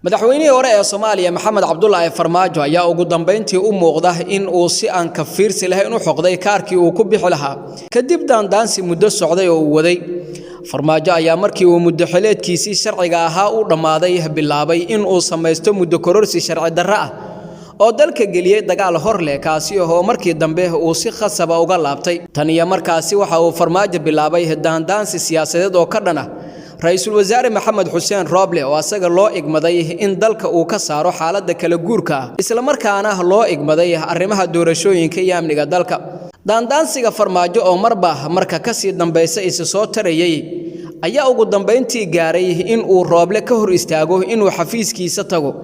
Madaxweynihii hore ee Soomaaliya Maxamed Cabdulaahi Farmaajo ayaa ugu dambeyntii u muuqda in uu si aan ka fiirsi lahayn u xoqday kaarkii uu ku bixi lahaa kadib daandaansi muddo socday oo uu waday. Farmaajo ayaa markii uu muddo xileedkiisii sharciga ahaa u dhammaaday bilaabay in uu samaysto muddo kororsi sharci darro ah oo dalka geliyey dagaal hor leh, kaasi oo markii dambe uu si khasaba uga laabtay. Tan iyo markaasi waxa uu Farmaajo bilaabay daandaansi siyaasadeed oo ka dhan ah Ra'iisul Wasaare Maxamed Xuseen Rooble, oo asaga loo igmaday in dalka uu ka saaro xaaladda kala guurka ah, isla markaana loo igmaday arrimaha doorashooyinka iyo amniga dalka. Daandaansiga Farmaajo oo marba marka ka sii dambaysa isa soo tarayay ayaa ugu dambeyntii gaaray in uu Rooble ka hor istaago inuu xafiiskiisa tago,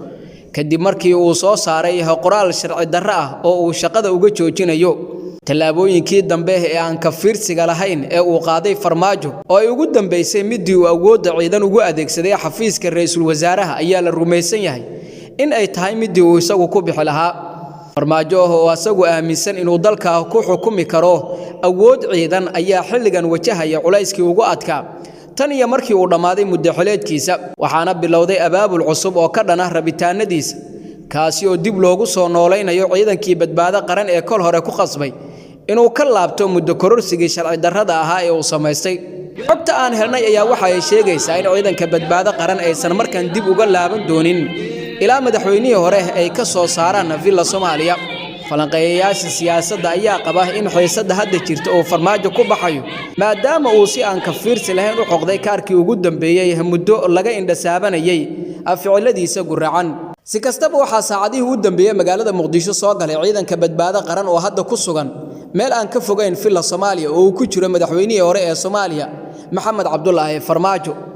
kadib markii uu soo saaray qoraal sharci darro ah oo uu shaqada uga joojinayo. Tallaabooyinkii dambe ee aan ka fiirsiga lahayn ee uu qaaday Farmaajo, oo ay ugu dambeysay midii uu awoodda ciidan ugu adeegsaday xafiiska ra'iisul wasaaraha, ayaa la rumaysan yahay in ay tahay midii uu isagu ku bixi lahaa. Farmaajo oo asagu aaminsan inuu dalka ku xukumi karo awood ciidan ayaa xilligan wajahaya culayskii ugu adkaa tan iyo markii uu dhammaaday muddo xileedkiisa, waxaana bilowday abaabul cusub oo ka dhan ah rabitaanadiisa, kaasi oo dib loogu soo noolaynayo ciidankii Badbaado Qaran ee kol hore ku qasbay inuu ka laabto muddo kororsigii sharci darrada ahaa ee uu samaystay. Xogta aan helnay ayaa waxa ay sheegaysaa in ciidanka Badbaado Qaran aysan markan dib uga laaban doonin ilaa madaxweynihii hore ay ka soo saaraan Villa Soomaaliya. Falanqeeyayaasha siyaasadda ayaa qaba in xiisadda hadda jirta uu Farmaajo ku baxayo, maadaama uu si aan ka fiirsi lahayn u xoqday kaarkii ugu dambeeyey muddo laga indhasaabanayay ficiladiisa guracan. Si kastaba, waxaa saacadihii u dambeeyey magaalada Muqdisho soo galay ciidanka Badbaado Qaran oo hadda ku sugan meel aan ka fogayn Villa Soomaaliya oo uu ku jiro madaxweynihii hore ee Soomaaliya Maxamed Cabdulaahi Farmaajo.